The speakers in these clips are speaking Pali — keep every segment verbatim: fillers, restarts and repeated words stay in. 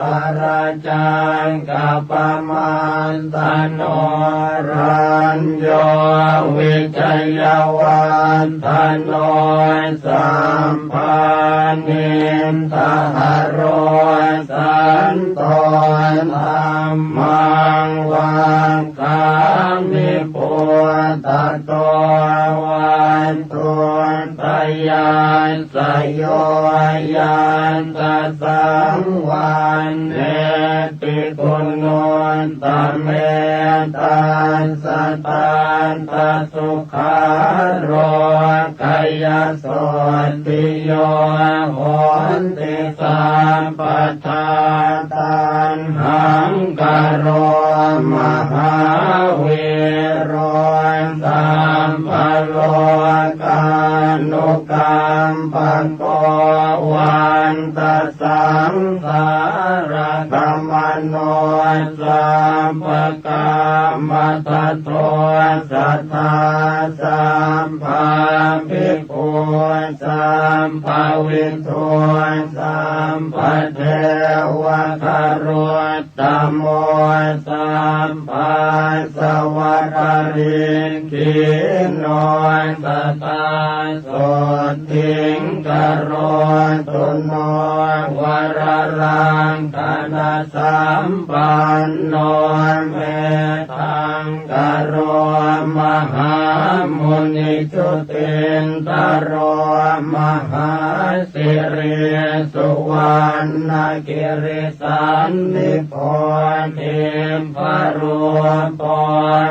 dharacakkappamassanno, rañño vijayavatthano, sabbāniddaharo, santo dhammaṃ vadāmi, putto vatthuttayassayo, yattha saṃvaṇṇeti guṇuttame, tassa tattha sukhārogayasotthi yo hoti sabbadā. Taṇhaṅkaro mahāvīro, sabbalokānukampako, vantasaṃ sāragamanussappakamatato, sadā sabbābhibhū sabbavidū, sabbadevakarot tamo, sabbasavaparikkhiṇo, sadā sothiṃ karotu no. Vararakkhaṇasampanno, metthaṅkaro mahāmuni, jutindharo mahāsiri, suvaṇṇagiri sannipho, dibbarūpo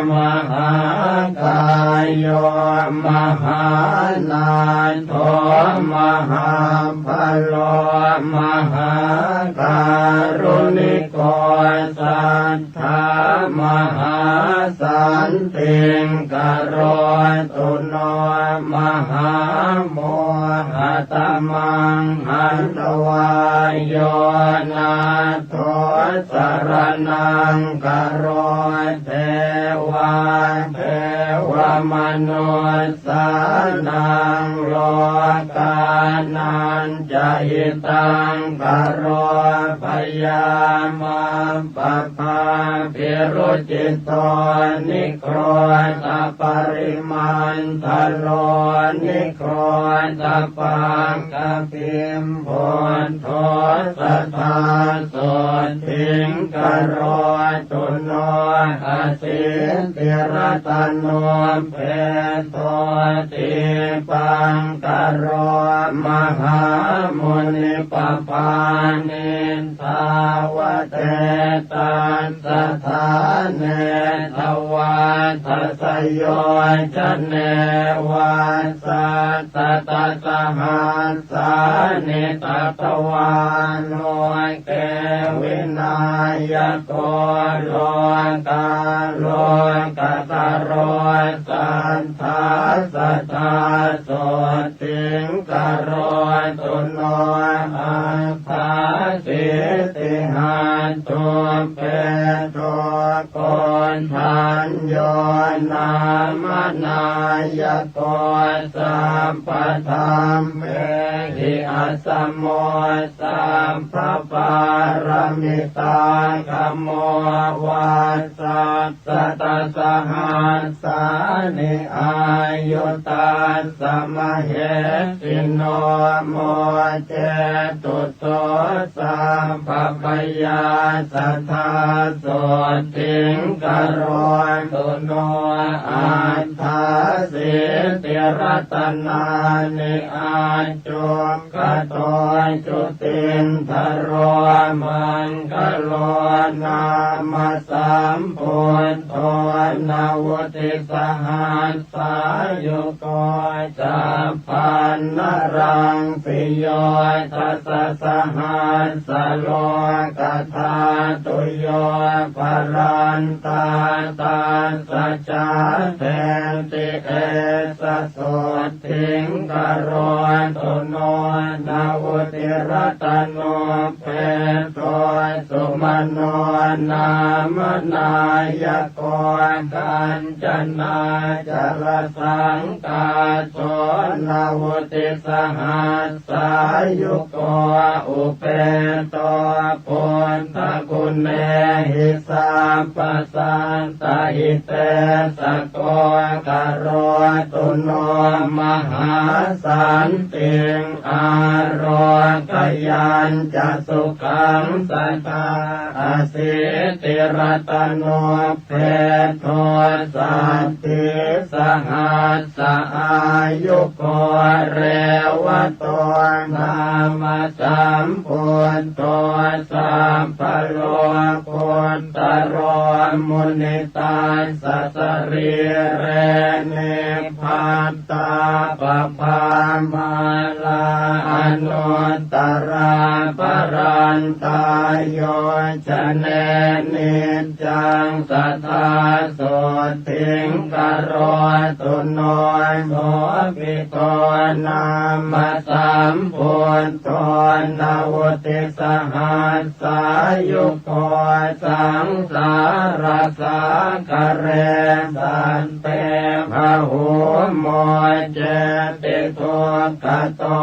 mahākāyo, mahānātho mahābalo, mahākāruṇiko satthā, mahāsantiṃ karotu no. Mahāmohatamaṃ hantvā yo nā tho, saraṇaṃ garo, devā devamanussānaṃ, lokānañca hitaṅkaro, byāmappabhābhirucito, nikrodhaparimandharo, nikrodhapākabhimbuddho, sadā sothiṃ karotu no. Asītiratanopeto, dīpaṅkaro mahāmuni, pabāni dvādasettha sthāne, dvādasayo jane vasaṭṭhasahassāni, tatvā loke vināyako, lokā lokadharo, satthā sadā sothiṃ karotu no. Aṭṭhāsītihatthūpeto, koṇḍañño nāma nāyako, sabbadhammehi asamo, sabbapāramitāgamo, vasaṭṭhasahassāni āyu tassa mahesino, mocetu so sabbabhayā, sadā sothiṃ karotu no. Aṭṭhāsīti ratanāni, ācuk khato jutindharo, maṅgalo nāma sambuddho, navutisahassāyugo, chabbaṇṇaraṃsi yo, dasasahassaloka dhātu yo, bhadantā tassa jātenti, esa sothiṃ karotu no. Navutiratanuppeto, sumano nāma nāyako, kañcanājalasaṅkāso navutisahassāyugo upeto buddhaguṇehi sabbasattahitetthako karotu no mahāsantiṃ ārogayañca sukhaṃ sadā asītiratanoppeto saddhisahassāyugo revato nāma sambuddho sabbalokut taro munitassa sarīre nibbantappabhāmārā anuttarā parantā yojane niccaṃ sadā sotthiṃ karotu no. Sobhito nāma sambuddho navutisahassā sāyugo saṃsārasāgare satte bahūmoccati dukkhato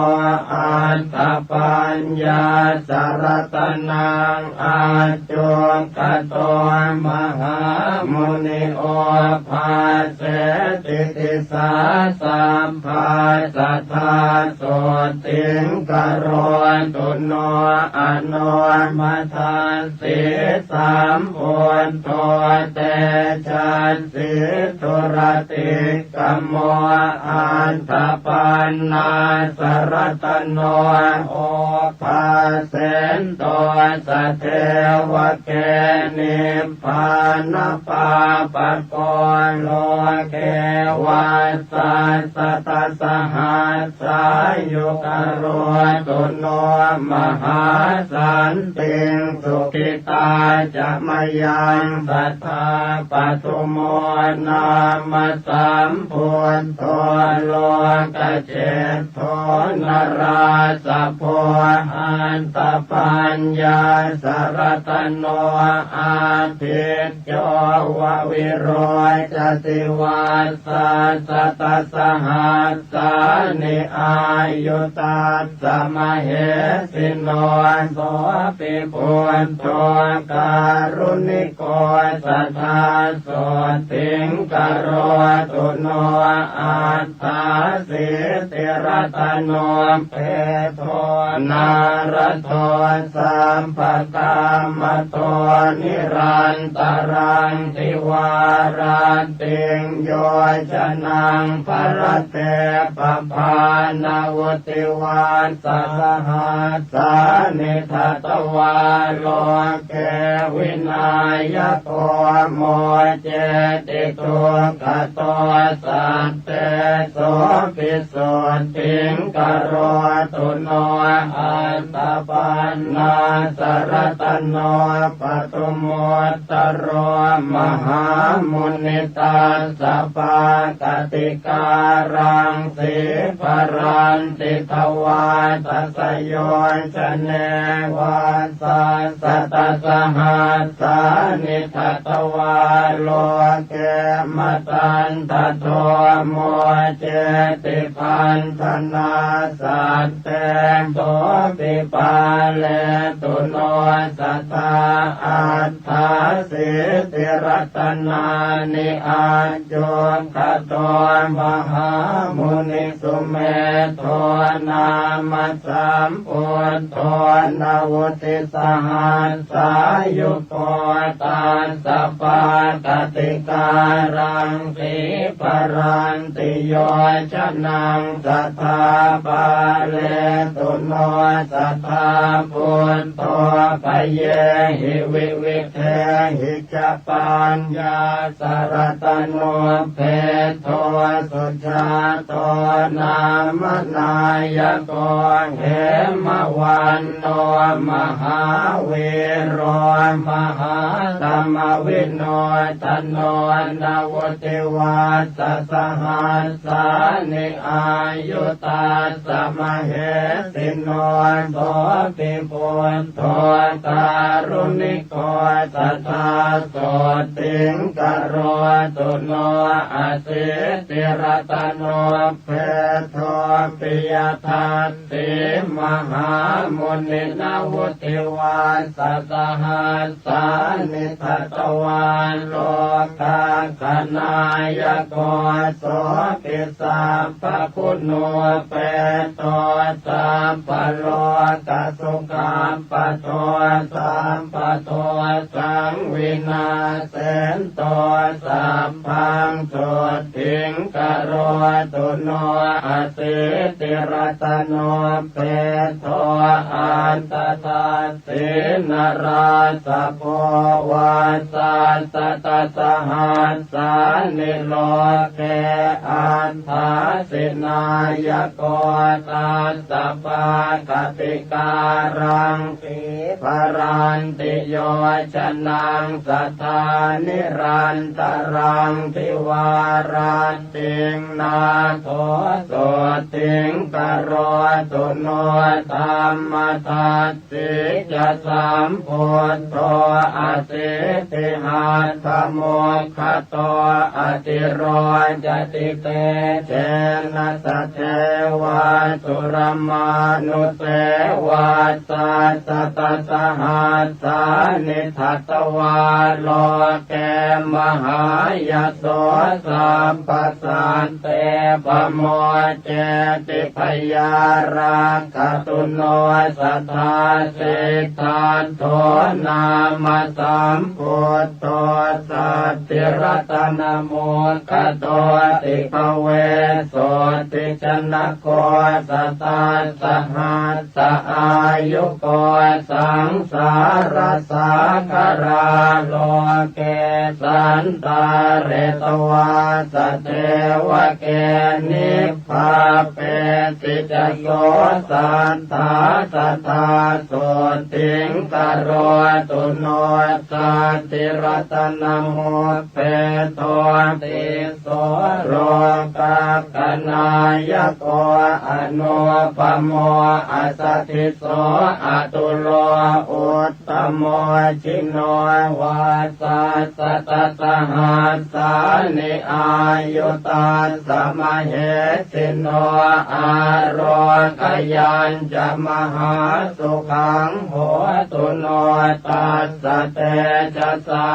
aṭṭhapaññāsaratanaṃ accayanto mahāmuni obhāseti disā sabbā sadā sotthiṃ karotu no. Anomathassi sambuddho tejasvī duratikkhamo aṭṭhapaṇṇāsaratano obhāsento sadevake nibbānapāpako loke vassasatasahassāyugo karotu no mahāsantiṃ. Sukhitā ca mayaṃ sadā padumo nāma sambuddho lokaje dho narāsabho aṭṭhapaññāsaratano adicco vavirocati vassasatasahassāni āyu tassa mahesino. Sopi buddho kāruṇiko sadā sotthiṃ karotu no aṭṭhāsītiratano peto nārado sabbakāmato nirantaraṃ divārattiṃ yojanaṃ bharate pabhānavuti vassasahassāni datvā loke vināyako moccati dukkhato satte sopi sotthiṃ karotu no. Aṭṭhapaṇṇāsaratano padumu ttaro mahāmuni tassa pākātikāraṃ sīparanti dvādasayojane vassasatasahassāni datvā loke matandado moccati paṭhanā satte sopi pāletu no sadā aṭ ṭṭhāsītiratanāni accayanto mahāmuni sumedho nāma sambuddho navutisahassāyugo tassa pākātikāraṃ sīparanti yojanaṃ sadā pāletu no sadā buddho bhayehi vivi dhehi ca paññāsaratanuppeto sujāto nāma nāyako hemavanto mahāvīro mahāsa Avinodanona vuḍḍhivassa sahassāni āyu tassa mahesino. Sopi buddho kāruṇiko sadā sotthiṃ karotu no. Asītyaratanobbedo piyadassī mahāmunina vuḍḍhivassa sahas sāni datvā lokassānāyako. Sopi sabbaguṇūpeto sabbalokasukhappatto sabbadosaṃ vināsento sabbaṃ sothiṃ karotu no. Asītyaratanobbedo aṭṭhada ssīnarājapho vassasatasahassāni loke aṭṭhāsi nāyako. Tassa pākatikāraṃ khīparanti yojanaṃ sadā nirantaraṃ divārat tiṃ nātho sotthiṃ karotu no. Dhammadassi ca sambuddho asītihassamiddho atiroccati tejena sadevasuramanusseva satasahas sāni datvā loke mahāyaso. Sabbasatte pamucceti bhayārakkhattuno sadā. Siddhattho nāma sambuddho saddhiratanamukhto bhikkhave sotthi janako. Satasahas sa āyuko saṃsārasāgarā loke santāretvāna devake nibba pāpesi ca so sattha sadā sothiṃ karotu no. Saddhiratanamuppetoti so lokassa nāyako anūpamo asadhiso atulo uttamo jino. Vassasatasahassāni āyu tassa mahesino ārogayañca mahāsukhaṃ hotu no. Tassa tejasā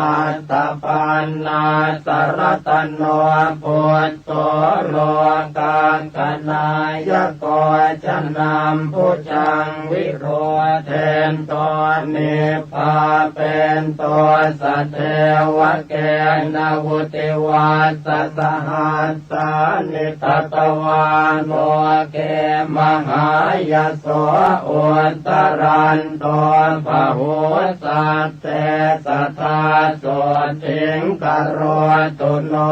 aṭṭhapaṇṇasaratanobud dho lokassa nāyako janambhujaṃ virūḷhento nibbāpento sadevakena. Vuḍḍhivassasahassāni datvā loke mahāyaso uddharanto bahū satte sadā sothiṃ karotu no.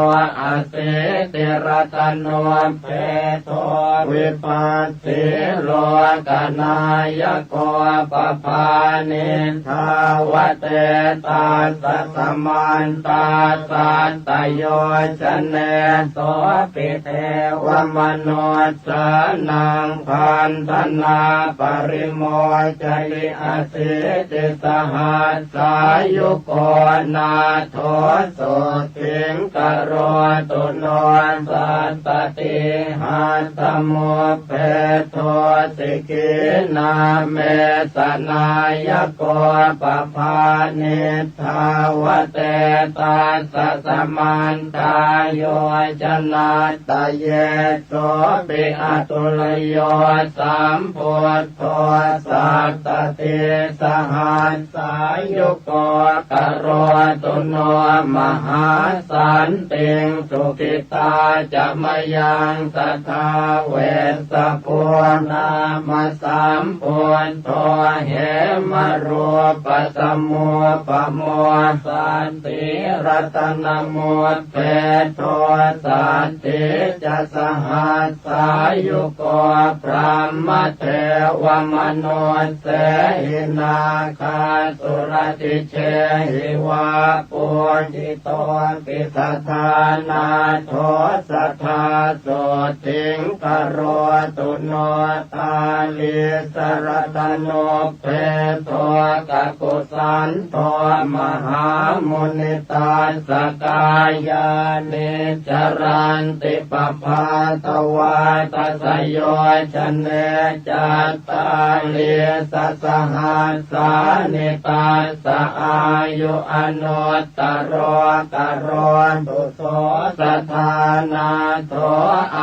Asītyaratanobbedo vipassī lokanāyako pabāni dāvatetassa samantā satta yojane. Sopi devamanussānaṃ vandanaparimocari asītisahassayu ko nātho sothiṃ karotu no. Sattatihassamiddho sikhī nāmesanāyako pabāni dāvatetassa samantā yojanattayé. Sopi atulayo sambuddho sattatisahassāyuko karotu no. Mahāsantiṃ sukhi tā ca mayaṃ sadā vessabhū nāma sambuddho hemarūpasamūpamo, sassīratanamūppedho, sassī ca sahassāyuko, brahmadevamanussehināgā, suradijehivā pūjitopi sadā nātho, sadā sotthiṃ karotu no. Dālīsaratanūppedho, kakusandho mahāmuni, tassa kāyāni caranti pabhātavā, dasayojane cattālīsasahassāni, tassa āyu anuttaro, karotu so sadā nātho,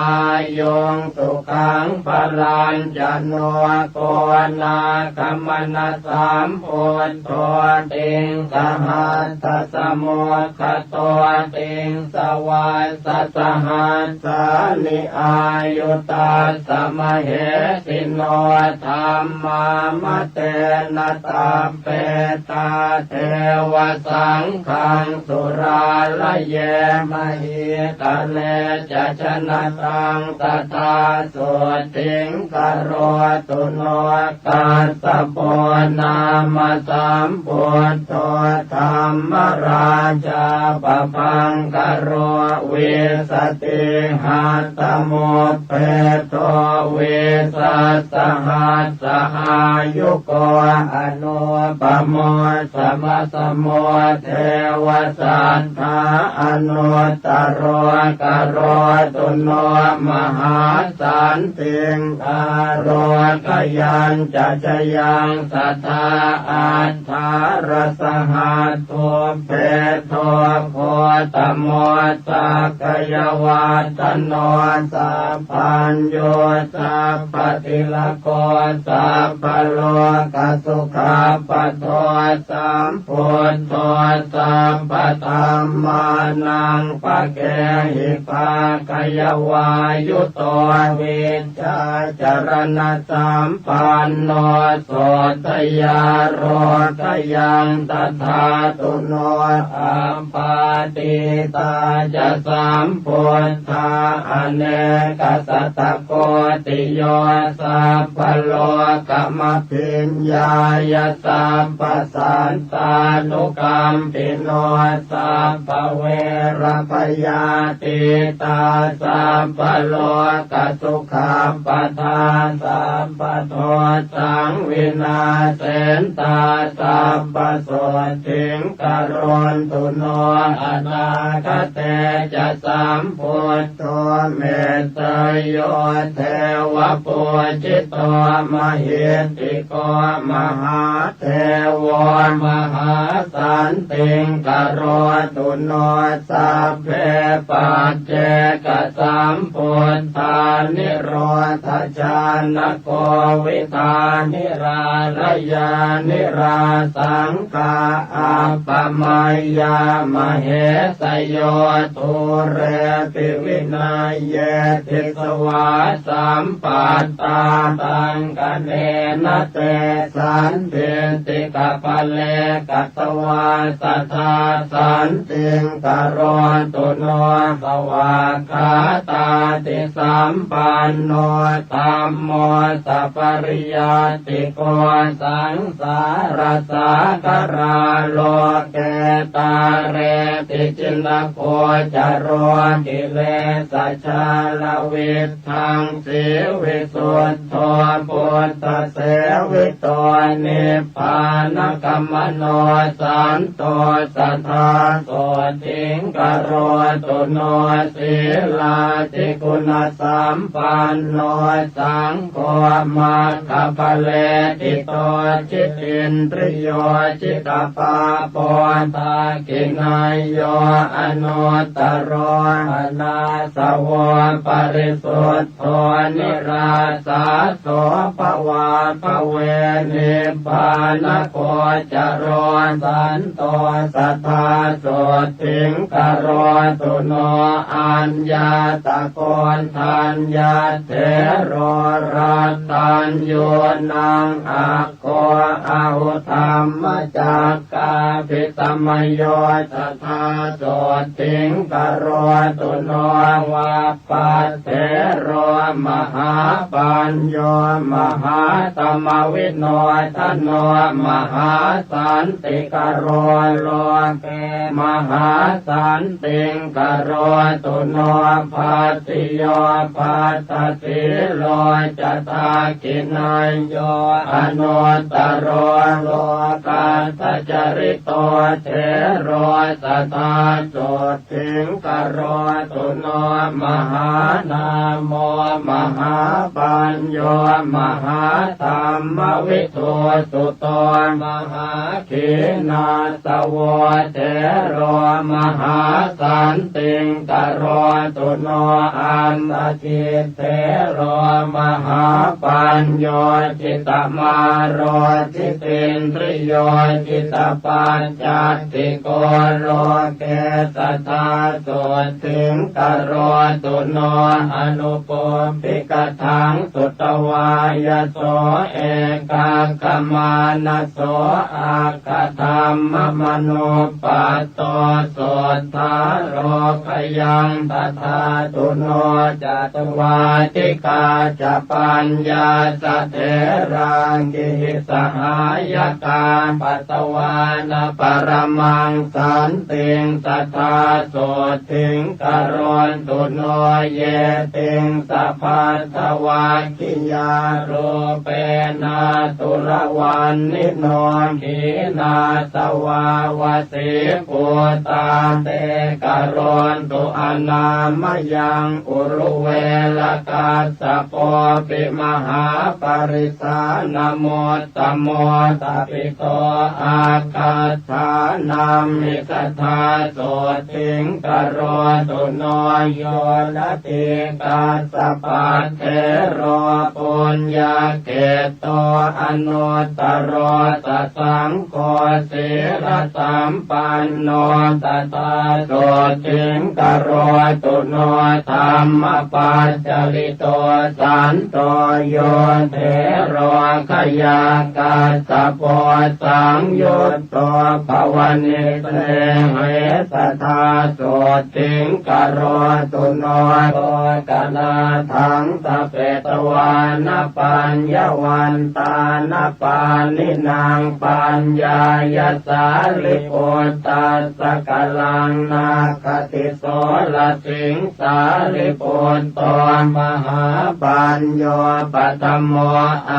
āyuṃ sukhaṃ balañca no, konāgamanasambud dho, tiṃ sahassasamuggato, tiṃsa vassasahas sāni, āyu tassa mahesino, dhammā matena sabbetā, devasaṅghaṃ surāraye, mahītale ca janataṃ sadā, sotthiṃ karotu no. Kassapo nāma sambuddho, dhammarājā pabhaṅkaro, vīsatisahassamuppedho, vīsasahassāyuko, anūpamo samasamo deva, satthā anuttaro, karotu no mahāsantiṃ, ārogayañca jayaṃ sadā, aṭṭhārasahassūpedho, gotamo sakyavatthano, sabbañño sabbatilako, sabbalokasukhapado, sambuddho sabbadhammānaṃ, paccekikāyavāyuto, vijjācaraṇasampanno, sotthayarogayaṃ sadā tuṇo. Appaṭivatā ca sambuddhā, anekasatakoṭiyo, sabbalokama bhiññāya, sabbasattanukampino, sabbaverabhayātītā, sabbalokasukhappatā, sabbadosaṃ vināsentā, sabbasotthiṃ karontu no. Anāgate ca sambuddho, metteyyo devapūjito, mahiddhiko mahādevo, mahāsantiṃ karotu no. Sabbe paccekasambuddhā, nirodhajānako, vidhānirārayā, nirāsaṅ kā appamāyā mahesino, dūrepi vineyye disvā sampattā, saṅghaṇena te sandiṭṭhikapale katvā, sadā santiṃ karotu no. Svā kkhātādisampanno, dhammo sapparivaṭṭiko, saṃsārasāgarā loke, tārepi jinagocaro, kilesajālaviddhaṃ, sīvisuddho buddhasevi to, nibbānagamano santo, sadā sotthiṃ karotu no. Sīlādiguṇasampanno, saṅgho maggaphalesthito, jitindriyo jitapāpo dakkhiṇeyyo anuttaro anāsavo parisuddho nirājāso bhavābhave nibbānagocaro santo sadā sotthiṃ karotu no. Aññātakoṇḍaññathero rattaññūnaṃ aggo ahudhammacakkābhisamayo sadā sotthiṃ karotu no. Vappathero mahāpañño mahātamavinodano mahāsantikaro loke mahāsantiṃ karotu no. Bhaddiyo bhaddasīlo ca dakkhiṇeyyo anuttaro lokassacari to thero sadā sotthiṃ karotu no. Mahānāmo mahāpañño mahādhammavidū suto mahākhīṇassavo thero mahāsantiṃ karotu no. Andajī thero mahāpañño jitamāro jitendriyo jitapaññatiko loke sadā sotthiṃ karotu no. Anupubbikadaṃ sutvā yaso ekagghamānaso aggādhammamanuppatto suddhā lokayaṃ tathā tuṇo. Ca tuvādikā ca paññāsa therā giriṃsahāyakā patvāna paramaṃ santiṃ sadā sotthiṃ karontu no. Ye piṃsapaddavaggiya rūpena tulavāṇino khīṇāsavā vasībhūtā te karontu anāmayaṃ. Uruverakassapopi mahāparisānamuttamo tapito aggad dānamhi sadā sotthiṃ karotu no. Yo natthi kassapathero puññakkhettro anuttaro sasaṅgho sīlasampanno sadā sotthiṃ karotu no. Dhammapacjalito santo yo thero khayā kassapo saṃyut to bhavanissehe sadā sotthiṃ karotu no. Lokanaṭṭhaṃ sametvāna paññavantāna pāṇinaṃ paññāya sārīputtassa kalaṃ nakkhatīsorasiṃ. Sārīputto mahāpañño paṭhamo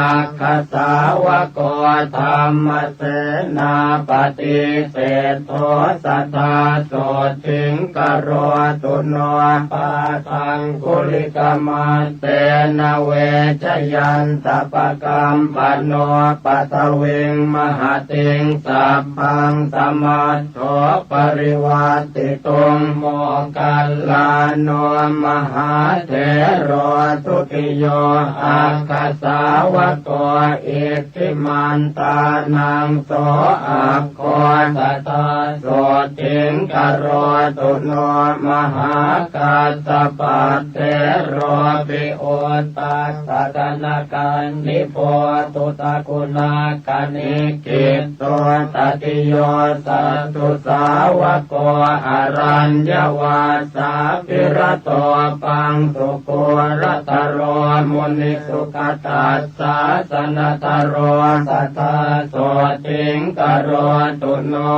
aggasa sāvako dhammasenāpati seṭṭho sadā sotthiṃ karotu no. Pādaṅgulimālena vejayantapakampano paṭhaviṃ mahatiṃ sabbaṃ samā tto parivaṭṭituṃ moggallāno mahāthero dutiyo aggasāvako iddhimantānaṃ so aggo sadā sotthiṃ karotu no. Mahākassapathero pi uttassa kanakaṇṇipo duṭṭhaguṇa gaṇikitto tatiyo satthu sāvako araññavāsābhirato paṃsukulataro munisugatassa sāsanataro sadā sotthiṃ karotu no.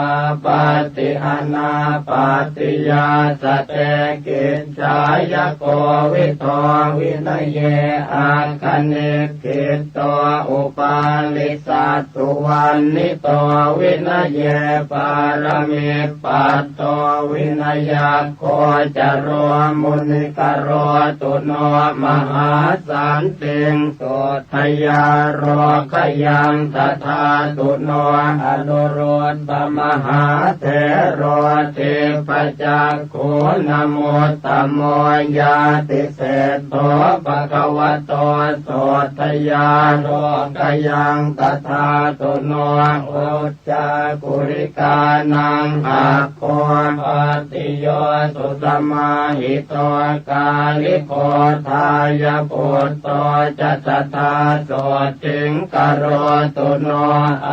Āpa āpatti anāpattiyā. Sa te kiccāya kovido vinaye, akkhanikkhiṭṭho upālisattu, vanito vinaye pāramipatto, vinayaggocaroṃ muni, karotu no mahāsantiṃ. Suddhayā lokayaṃ dadhātu no anuruddhamahāthero, dibbacakkhūnamuttamo ñātiseṭṭho bhagavato. Suddhayā lokayaṃ dadhātu no uccākulikānaṃ, aggo bhaddiyo susamāhito, kāliko dāyaputto ca tadā sotthiṃ karotu no,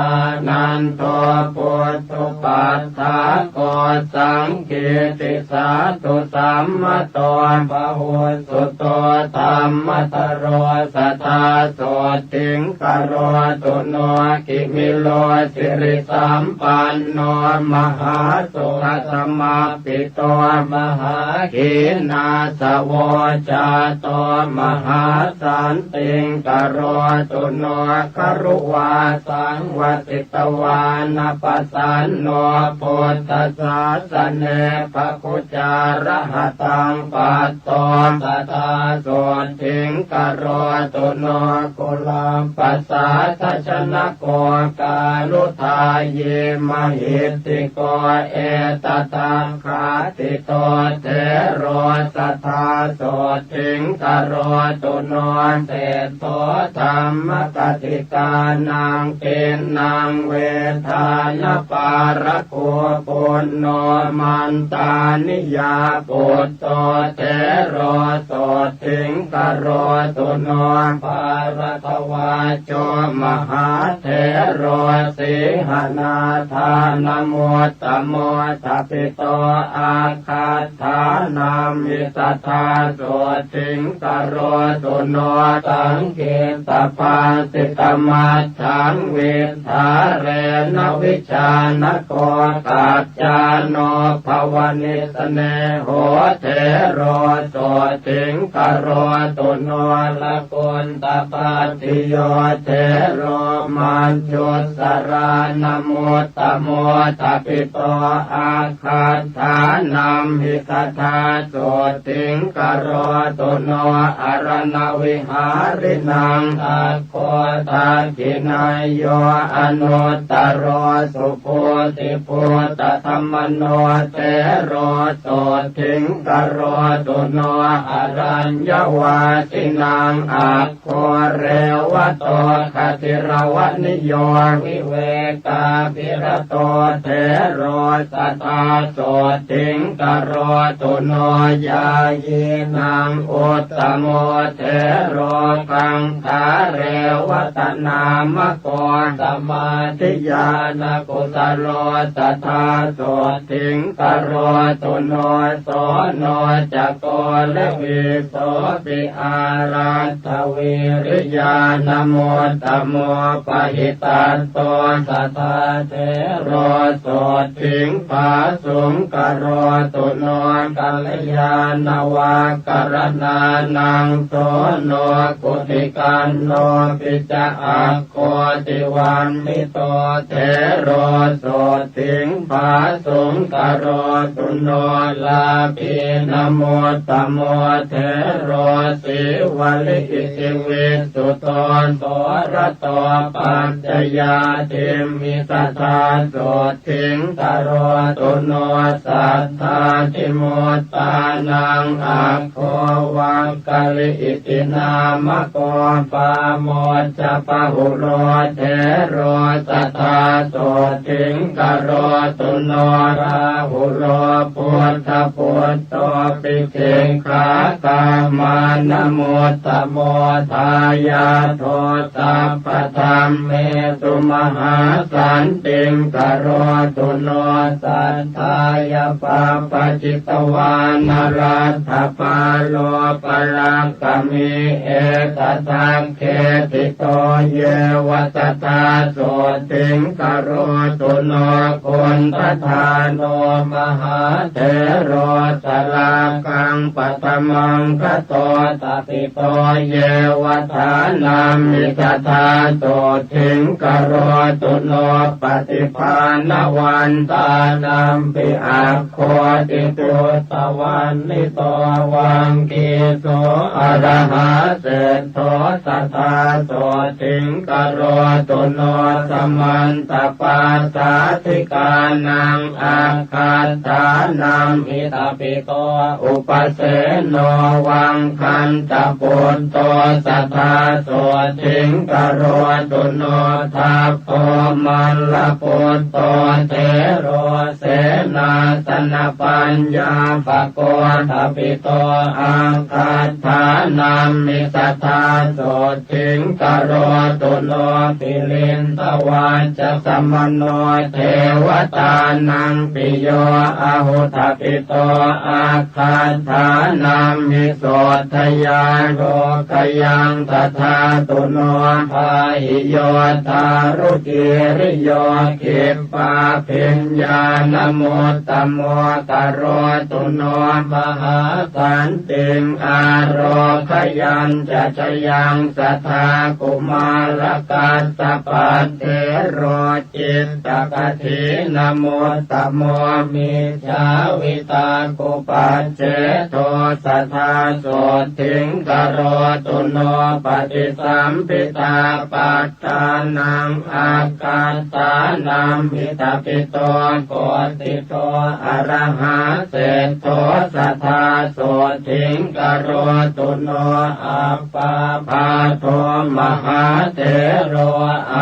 ānando puttupaddāko, saṅkītisātu sammato, bahussuto dhammadharo, sadā sotthiṃ karotu no. Kimilo sirisampanno mahāsukhasamappito, mahākhīṇāsavo jāto, mahāsantiṃ karotu no. Garuvasaṃ vasitvāna pasanno, buddhasāsane bhaggucārahataṃ pat to, sadā sotthiṃ karotu no. Kuḷapasādajanako kāruññacittā mahiddhiko, etadaggāhito thero, sadā sotthiṃ karotu no. Seṭṭho dhammapaṭitānaṃ tiṇṇaṃ vedanaparako, puṇṇo mantāniya put to thero, sotthiṃ karotu no. Bharatavājjo mahāthero, sīhanādānamuttamo, sabhito āgaddhānamhi, sadā sotthiṃ karotu no. Saṅkippabbāsitamaddhaṃ, viddhārena vijānako, kac cāno pavanissaleho, thero sotthiṃ karotu no. Lakuttapattiyo thero, majjhusārānamuttamo, sabhito āgaddhānamhi, sadā sotthiṃ karotu no. Araṇavihāriṇaṃ, ag go dakkhiṇeyyo anuttaro, subhūtibhūtadhammano, thero sotthiṃ karotu no. Araññavāsīnaṃ, aggo revato gajiravanīyo, vivekābhirato thero, sadā sotthiṃ karotu no. Ñāyīnaṃ uttamo thero, gaṅgārevatanāmako, samādhiñāṇakusalo, sadā sotthiṃ karotu no. Soṇo ca Koḷavīsopi, āraddhavīriyyānamuttamo, pahitattho sadā thero, sotthiṃ phāsuṃ karotu no. Kalyāṇavākaraṇānaṃ, Soṇo kuṭikannopi ca, ag go tivaṇṇito thero, sotthiṃ phāsuṃ karotu no. Lābhīnamuttamo thero, Sīvalī iti vijjuto, sorato pañcayātimhi, sadā sotthiṃ karotu no. Saddādhimuttānaṃ, aggo Vaggalī iti nāmako, pāmojjabahulo thero, sadā sotthiṃ karotu no. Rāhulo Buddhaputtopi, Sikkhākamānamuttamo, dāyādo sabbadhammesu, mahāsantiṃ karotu no. Satthāya pabbajitavāna, Laddhapālo palakkhamī, etadakkheṭṭhito yeva, sadā sotthiṃ karotu no. Kon Tathā no mahāthero sārākaṃ paṭhamaṃ gato tapito yeva dānamhi sadā sotthiṃ karotu no paṭibhānavantānampi aggo ti buddhavanni to vaggīso arahā seṭṭho sadā sotthiṃ karotu no samantapāsādhikānaṃ aggādānamhi tapito upaseno vaggantaputto sadā sotthiṃ karotu no tapo mallaputto thero senāsanapaññāpako tapito aggādānamhi sadā sotthiṃ karotu no pilindavacchasamaṇo devatānaṃ piyo ahu tapito aggādānamhi sotthayarogayaṃ tadā tu no pāhi yo dāru cīriyo khippābhiññāṇamuttamo karotu no mahāsantiṃ ārogayañca jayaṃ sadā kumārakassapathero cittakaṭhīnamuttamo mijjhāvitakkupaccē do sadā sotthiṃ karotu no paṭisambidhāpaṭṭhānaṃ aggādānamhi tapito koṭido arahā seṭṭho sadā sotthiṃ karotu no appabhādo mahāthero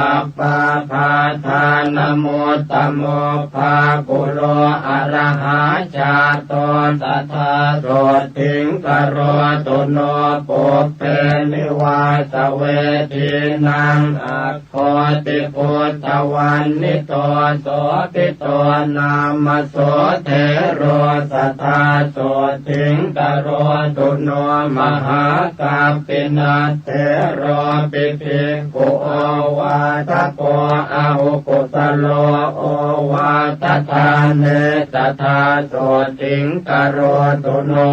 appabhādānamuttamo pāpuro arahā jāto sadā sotthiṃ karotu no pubbenivāsavesīnaṃ aggo ti buddhavanni to sobhito nāma so thero sadā sotthiṃ karotu no mahākappinathero pi bhikkhu ovādako ahu kusalo ovādadāne sadā sotthiṃ karotu no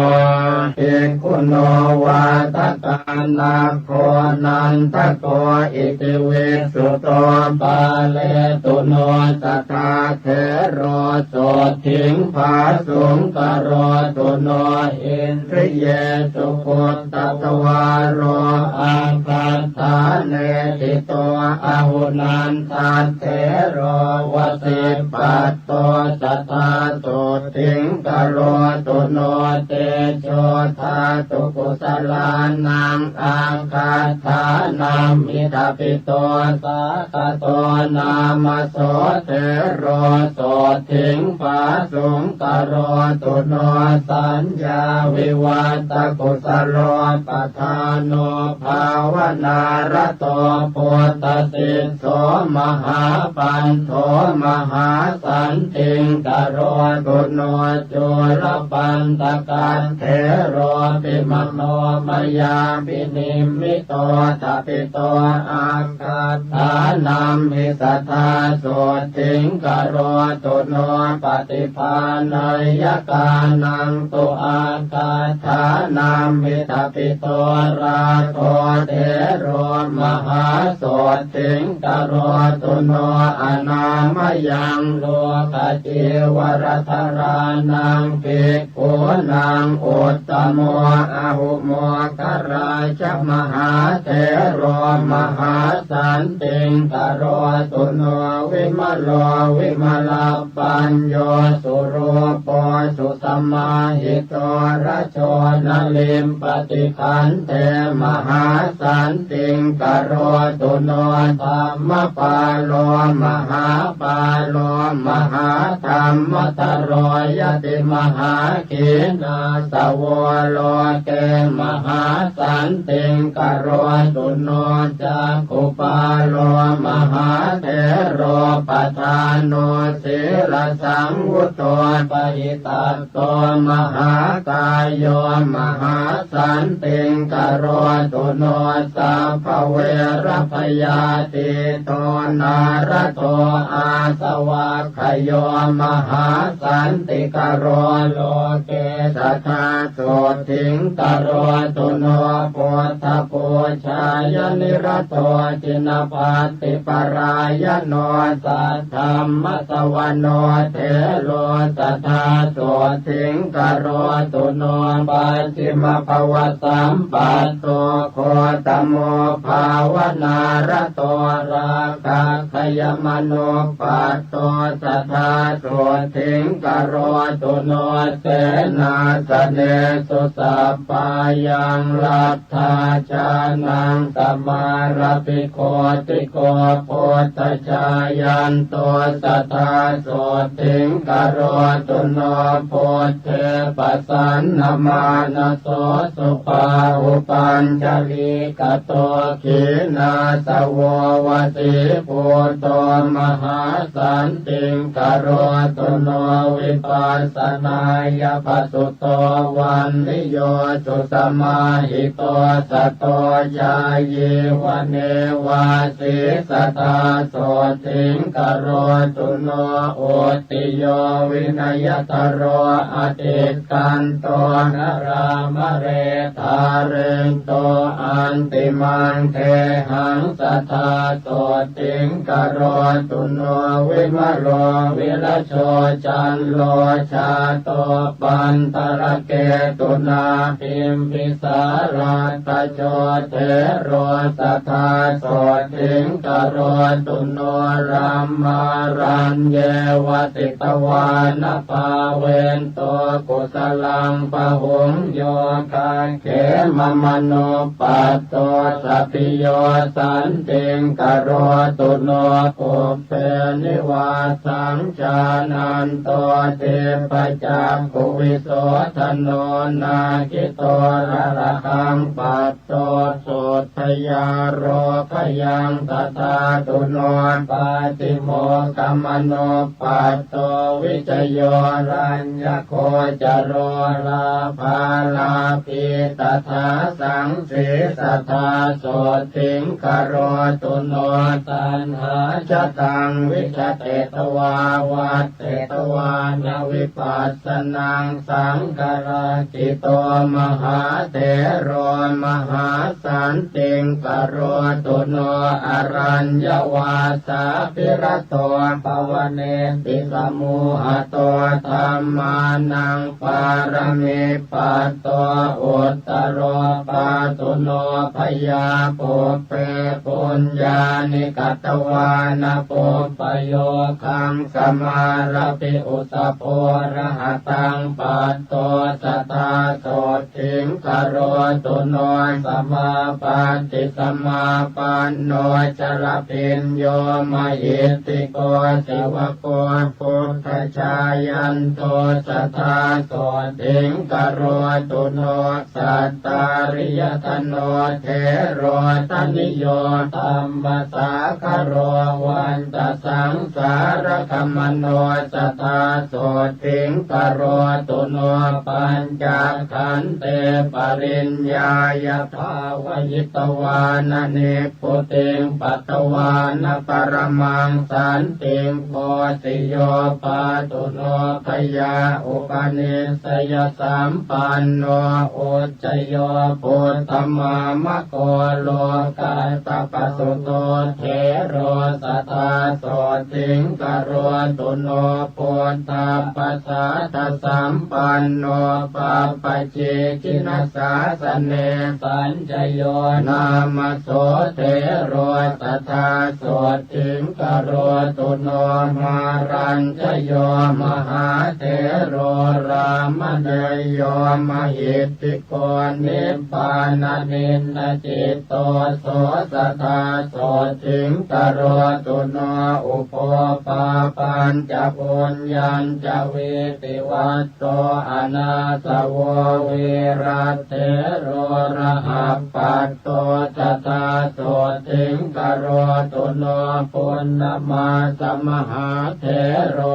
bhikkhuno vādakānaggo nandako iti visuddho pāletu no sadā thero sotthiṃ phāsuṃ karotu no indriyesu guttadvāro aggaṭṭhāne ṭhito ahu nandathero vasipatto sadā sotthiṃ karotu no tejodhātu kusalānaṃ aggaṭṭhānamhi tapito sāgato nāma so thero sotthiṃ phāsuṃ karotu no saññāvivatthakusalo padhāno bhāvanārato buddhasisso mahāpanthā mahāsantiṃ karotu no cūḷapaṇḍakaṭṭheropi manomayābhinimmito tathito aggaṭṭhānamhi sadā sotthiṃ karotu no paṭibhāṇeyyakānaṃ tu aggaṭṭhānamhi tapito rāgo thero mahāsot thiṃ karotu no anāmayaṃ lokacīvaraṃ dharānaṃ bhikkhūnaṃ uttamo ahu moggallāna mahāthero mahāsantiṃ karotu no vimalo vimalapañño surūpo susamāhito rajo na limpati khandhe mahāsan tiṃ karotu no dhammapālo mahāpālo mahādhammadharo yati mahākhīṇāsavo loke mahāsantiṃ karotu no cakkhupālo mahāthero padhāno sīlasaṃvutto pahita Patto mahākāyo mahāsantiṃ karotu no, sabbaverabhayātīto nārado āsavakkhayo mahāsantikaro, loke sadā sothiṃ karotu no, buddhapūjāya nirato jinapattiparāyano, saddhammasavano thero sadā sothiṃ karotu no, pacchimapavasampatto gotamo bhāvanārato, rakkhagayamanupat to sadā sothiṃ karotu no, senāsanesu sabbā yaṃ laddhā jānaṃ samārabhi, koti ko buddhajāyanto sadā sothiṃ karotu no, buddhe pasannamānaso subhāhu pañjalī kato, khīṇāsavo vasībhūto mahāsantiṃ karotu no, vipassanāya pasuto vaṇṇiyo susamāhito, sato cāyīvane vāsī sadā sothiṃ karotu no, ut tiyo vinayadharo atikkanto narāmare, dhārento antimaṃ gehaṃ sadā sothiṃ karotu no, vimalo virajo cando jāto paṇḍaraketunā, bimbisārakkaco thero sadā sothiṃ karotu no, brahmāraññe vasitvāna pāvento kusalaṃ bahuṃ yo, gaggemamanuppatto sabbīyo santiṃ karotu no, pubbe nivāsaṃ jānanto dibbacakkhuvisodhano, nāgito lalahaṃ pat to sotthayarogayaṃ sadā tu no, pātimokkhamanuppato vijayoraññagocaro, lābhā lābhī tadā saṃsī sadā sothiṃ karotu no, taṇhāya taṃ vijatetvā vaḍḍhitvāna vipassanaṃ, saṅgarakkhi to mahāthero mahāsantiṃ karotu no, araññavāsābhirato pavaneti samūhato, dhammānaṃ pāramī patto uttaro pāthu no bhayā, pubbe puññāni katvāna pubbayogaṃ samārabhi, usa pho rahataṃ pat to sadā sothiṃ karotu no, samāpatti samāpanno ca labhiñño mahiddhiko, savago buddhajāyanto sadā sothiṃ karotu no, sattāriyaṭṭhano thero taṇhiyo dhammasāgaro, vantasaṃ sāragāmano sadā sothiṃ karotu no, pañcakkhandhe pariññāya bhāvayitvāna nibbutiṃ patvāna paramaṃ santiṃ, kho siyo pāthu no bhayā, upanissayasam panno ujjayo buddhamāmako, lokassapasuto thero sadā sothiṃ karotu no, buddhapasādasampanno pabbajī jinasāsane, sañjayo nāma so thero sadā sot thiṃ karotu no, mārañjayo mahāthero rāmaññeyyo mahiddhiko, nibbānaniṇṇacitto so sadā sothiṃ karotu no, ubho pāpañca puññañca vītivatto anāsavo, vīrathero rahappat to sadā sothiṃ karotu no, punnamāsamahāthero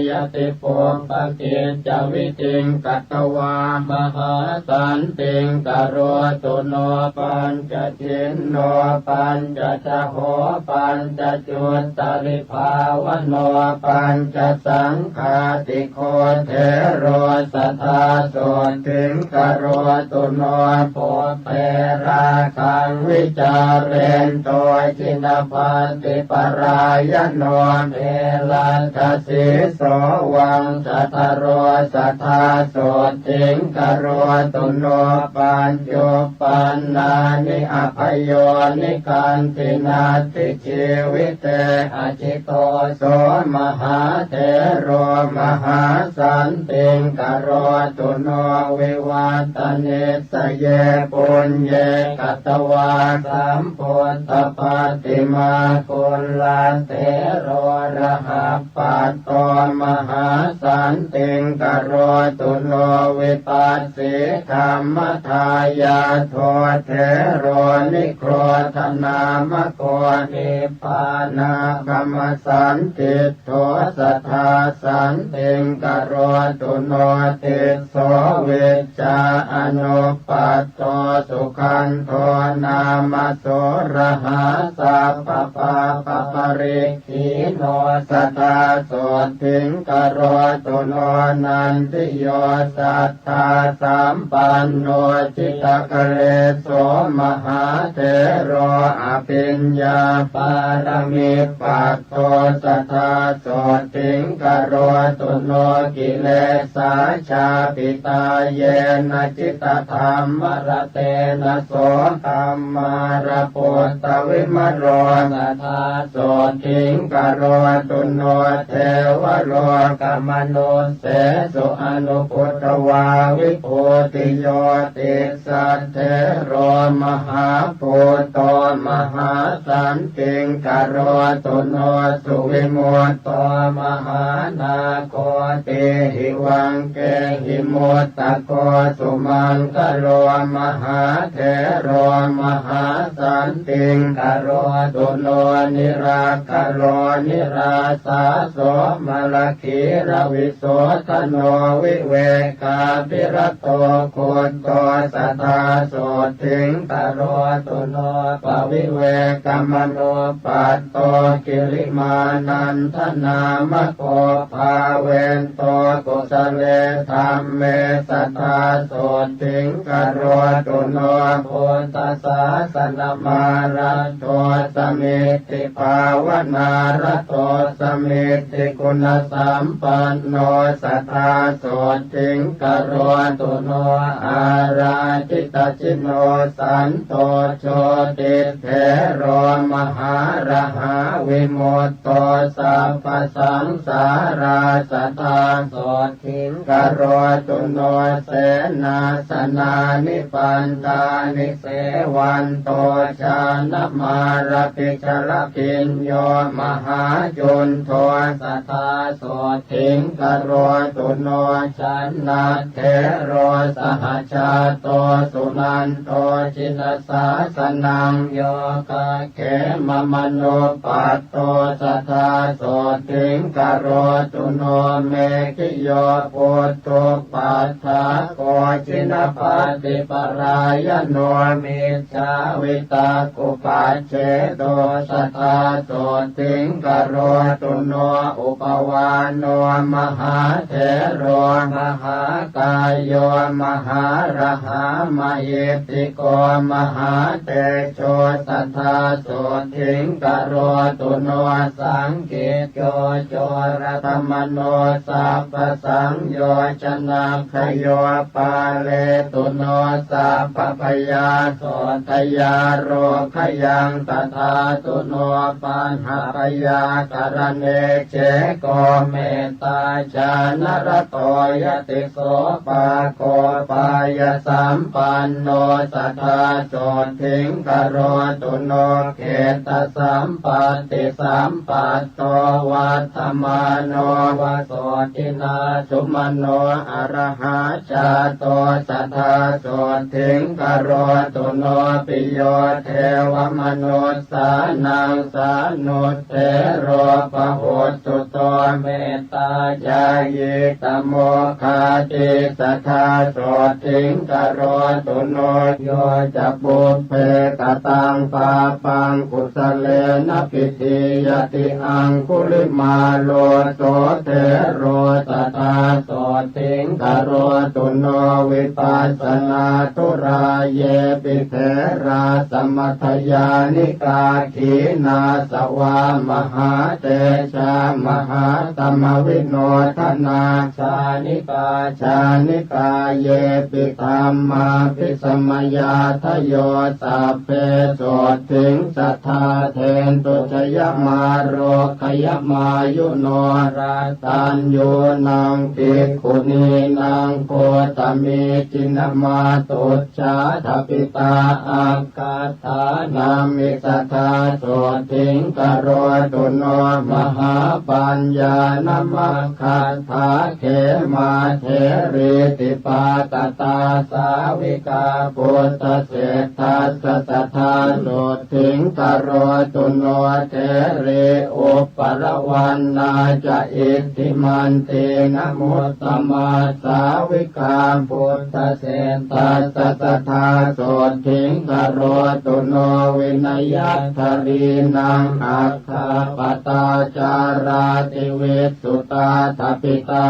yati pubbakiccavidhiṃ katvā mahāsantiṃ karotu no. Pañcachinno pañcacaho pañcacuttalibhāvano pañcasaṅghātiko thero sadā sotthiṃ karotu no. Pubbe rāgaṃ vicārento jinapaṭiparāyano geladdhasīso vaṃsadharo sadā sotthiṃ karotu no. Pañcuppannāni abhayamukhyanti natthi jīvite ajito so mahāthero mahāsantiṃ karotu no. Vivattanisaye puññe katvā sambuddhapaṭimā kullathero rahappaṭṭho mahāsantiṃ karotu no. Vipassī dhammadāyādo thero niggrodhanāmako nibbānagamasaṇṭhitto sadā santiṃ karotu no. Tisso viccā anuppat to sugandho nāmaso rahā sabbapāpaparikkheṇo sadā sotthiṃ karotu no. Nandiyo satthā sampanno jitakalesho mahāthero abhiññāpāramippat to sadā sotthiṃ karotu no. Kilesā chāpitā yena jitadhammaratena so kammāraputtavimalo sadā sotthiṃ karotu no. Devalokamanussesū anubuddhavā vibhūtiyo tis saṭṭhero mahābhūto mahāsantiṃ karotu no. Suvimutto mahānāgo tīhivaṅkehi muttako sumaṅgalo mahāthero mahāsantiṃ karotu no. Nirakkalo nirāsā so malakhīlavisodhano vivekābhirato guddo sadā sotthiṃ karotu no. Pavivekamanuppat to kilimānandanāmako bhāvento kusale dhamme sadā sotthiṃ karotu no. Buddhasāsanamāraddho samiddhibhāvanāraddho samiddhiguṇasampanno sadā sotthiṃ karotu no. Ārādhitacino santo jotitthero mahārahā vimutto sabbasaṃsārā sadā sotthiṃ karotu no. Senāsanāni pandāni sevanto jānamārabhijarabhiñño mahācuṇḍo sadā sotthiṃ karotu no. Canda tthero sahajāto sunan to jinasāsanaṃ yo gaggemamanuppatto sadā sotthiṃ karotu no. Meghiyo puthuppaddako jinapaṭiparāyano mijjhāvitakkupacchedo sadā sotthiṃ karotu no. Upavāno mahāthero mahā kāyo mahārahā mahiddhiko mahātejo sadā sotthiṃ karotu no. Saṅkicco coratamano sabbasaṃyojanaggayo pāletu no sabbabhayā sotthayarogayaṃ tadā tu no pahābhayākaraṇe ceko mettāñāṇarato yati sopāgo pāyasampanno sadā sotthiṃ karotu no. Khittasampattisampatto vaḍḍhamāno va sotthinā sumano arahā jāto sadā sotthiṃ karotu no. Piyo devamanussānaṃ sānuttero bahussuto Mettācāyitamokkhaddhi satthā sotthiṃ karotu no. Yo ca pubbe kataṃ pāpaṃ kusalena pidhīyati aṅgulimālo so thero tathā sotthiṃ karotu no. Vipassanātturā yepi therā samatthayānikā khīṇāsavā mahātejā mahātamavinodhanā jānikā jānikā yepi dhammābhisamayādayo sabbe sotthiṃ sadā dentu jayamārogayamāyuno. Rat taññūnaṃ bhikkhunīnaṃ gotami jinamātucchādapitā aggādānamhi sadā sotthiṃ karotu no. Mahāpaññānamaggaṭṭhā khemā therīti pātatā sāvikā buddhaseṭṭhassa sadā sotthiṃ karotu no. Therī uppalavanā ca iddhimanti namuttamā sāvikā buddhaseṭṭhassa sadā sotthiṃ karotu no. Vinayaddharīnaṃ aggappattācārā tivi ssutādapitā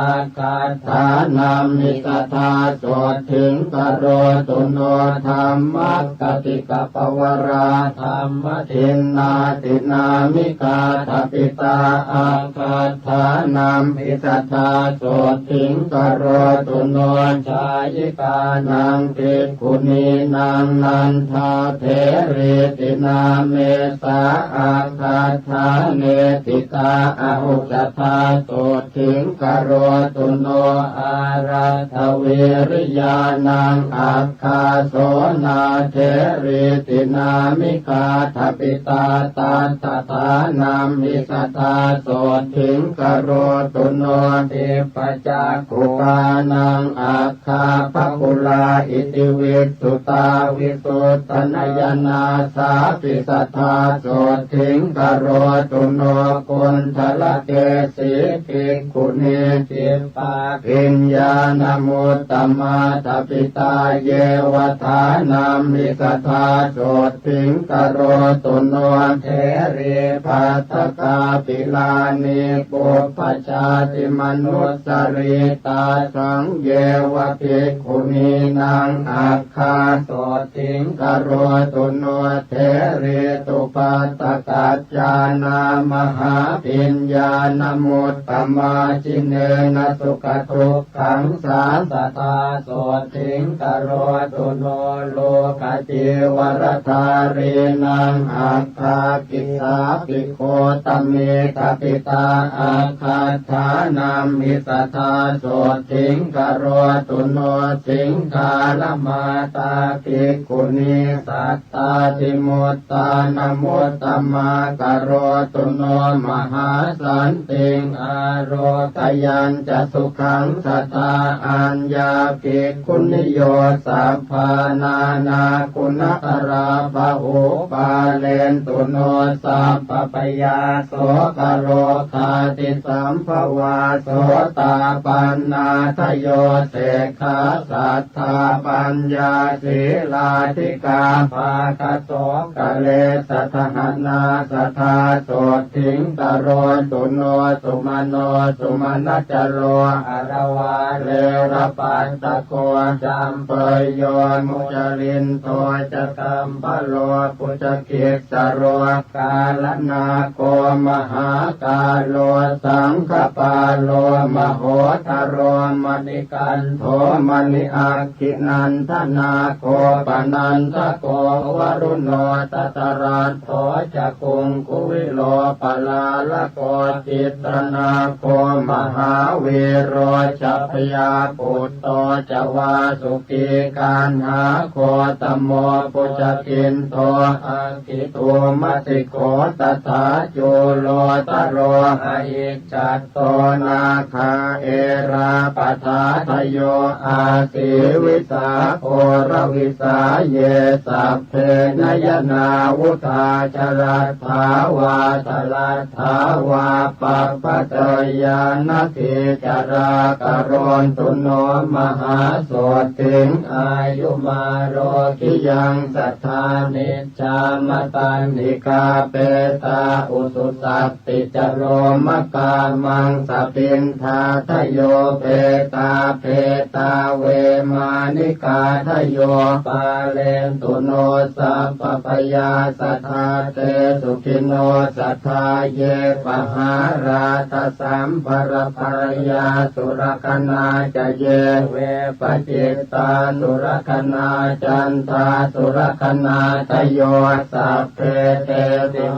aggādānamhi sadā sotthiṃ karotu no. Dhammaggatikapavarā dhammadinnādināmikā dapitā aggādānamhi sadā sotthiṃ karotu no. Jāyikānaṃ bhikkhunīnaṃ nandātherīti nāme sā aggādāne ṭhitā ahu sadā sotthiṃ karotu no. Āraddhavīriyānaṃ agghāso nātherīti nāmikā dapitā tattadānamhi sadā sotthiṃ karotu no. Dibbacakkhukkānaṃ agghā pakulā iti vissutā visuddhanayanā sāpi sadā sotthiṃ karotu no. Kuṇḍalakesī bhikkhunī khippābhiññānamuttamā dapitā yeva dānamhi sadā sotthiṃ karotu no. Therī bhaddakā pilānī pubbajātimanussarī tāsaṃ yeva bhikkhunīnaṃ agghā sotthiṃ karotu no. Therī tubhaddakajjhānā mahābhiññānamuttamā jinena sukhadukkhaṃ sā sadā sotthiṃ karotu no. Lokacīvaradhārīnaṃ agghā kissāpi gotami dapitā aggādānamhi sadā sotthiṃ karotu no. Siṅgālamātā bhikkhunī sattātimuttānamuttamā karotu no. Mahāsantiṃ ārogayañca sukhaṃ sadā aññā bhikkhuniyo sabbā nānāguṇakarā bahū pālentu no sabbabhayā sokaro gāti sambhavā sotāpannādayo sekkhā saddā paññā sīlādhikā bhāgasokalesadahanā sadā sotthiṃ karotu no. Sumano sumanacaro aravāre rapattako campeyyo mucalindo ca kambalo bhujagissaro gālanago mahākālo saṅkhapālo mahottharo maṇikandho maṇiakkhinandanago panandako varuṇo dhataraṭṭho ca kuṅkuvilo palālako citranago mahāvīro jabayapu tto ca vāsukī kaṇhā gotamo bhujagindho aggi dūmasikhho tathā cūḷotaro ahiccato nāgā erāpadādayo āsīvisā ghoravīsā ye sabbe nayanā vudhā jaladdhā vā jaladdhā vā appamattā paṭṭhāya nadīcharā karontu no mahāsothiṃ. Āyumārogyāyaṃ sadā ni jjā mataṇḍhikā petā ujusaṭṭhicāromakā maṃsāpiṇḍādayo petā petā vemānikādayo pālentu no sabbabhayā sadā te sukhino sadā ye pahārādasamphaṇṇapariyāsulakkhaṇā ca ye vepacittā sulakkhaṇā candā sulakkhaṇādayo sabbe te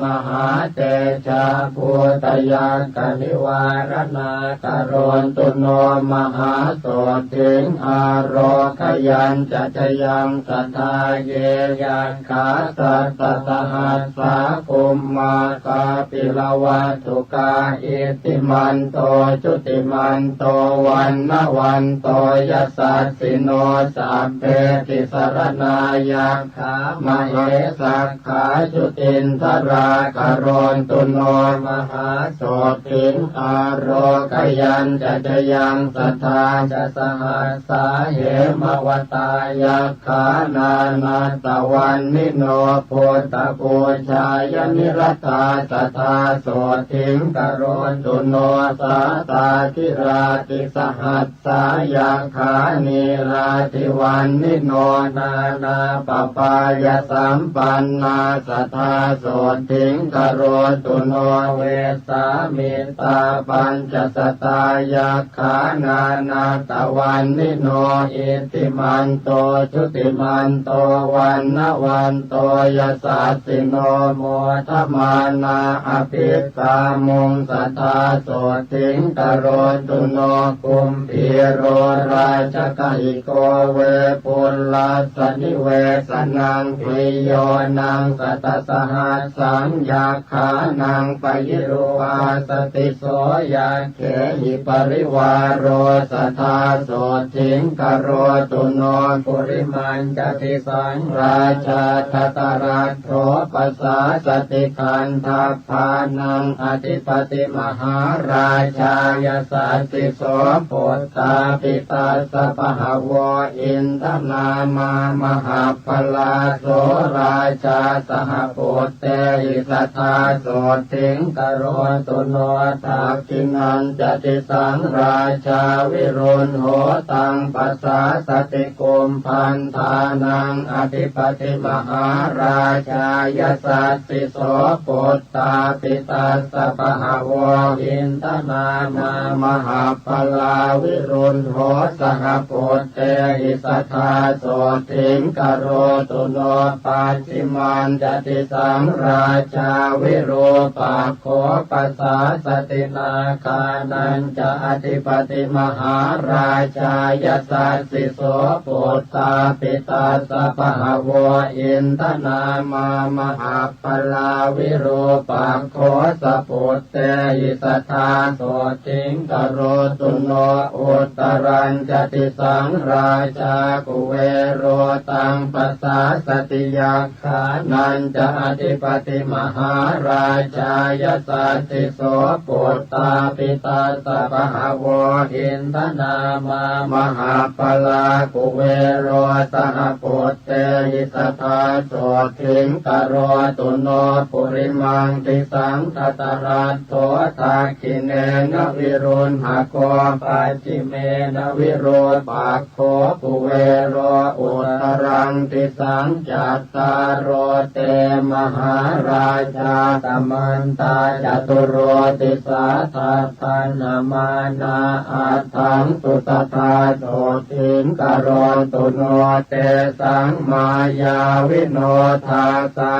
mahātejabhūtayakkhanivāraṇā karontu no mahāsothiṃ. Ārogayañca jayaṃ sadā ye yakkhā sattasahassā bhummā kāpilavatthu kā iddhimanto jutimanto vaṇṇavanto yasassino sabbe tisaraṇā yakkhā mahesakkhā jutiṇḍarā karontu no mahāsothiṃ. Ārogayañca jayaṃ sadā ca sahassā hemavatā yakkhā nānattavaṇṇino buddhapūjāya niratā sadā sothiṃ karontu no. Sātāgirā tisahassā yakkhā nīlādhivaṇṇino nānāpapāyasampannā sadā sothiṃ karontu no. Vessāmittā pañcasatā yakkhā nānattavaṇṇino iddhimanto jutimanto vaṇṇavanto yasassino modamānā abhikkāmuṃ sadā sothiṃ karontu no. Kumbhīro rājagahiko vepullassa nivesanaṃ bhiyyo naṃ satasahassaṃ yakkhānaṃ payirupāsati so yak khehi parivāro sadā sothiṃ karotu no. Purimañca disaṃ rājā dhataraṭṭho pasāsati gandhabbānaṃ adhipati mahārājā yasassi so puttāpi tassa bahavo indanāmā mahabbalā so rājā saha put tehi sadā sothiṃ karotu no. Dakkhiṇañca disaṃ rājā virūḷho taṃ pasāsati kumbhaṇḍānaṃ adhipati mahārājā yasassi so puttāpi tassa bahavo indanāmā mahabbalā virūḷho saha put tehi sadā sothiṃ karotu no. Pacchimañca disaṃ rājā virūpakkho pasāsati nāgānañca adhipati mahārājā yasassi so puttāpi tassa bahavo indanāmā mahabbalā virūpakkho saput tehi sadā sothiṃ karotu no. Uttarañca disaṃ rājā kuvero taṃ pasāsati yakkhānañca adhipati mahārājā yasassi so puttāpi tassa bahavo indanāmā mahabbalā kuvero saha put tehi sadā sothiṃ karotu no. Purimaṃ disaṃ dhataraṭṭho dakkhiṇena virūḷhako pacchimena virūpakkho kuvero uttaraṃ disaṃ cattāro te mahārājā samantā caturo disā daddallamānā aṭṭhaṃsu sadā sothiṃ karotu no. Tesaṃ māyāvino dāsā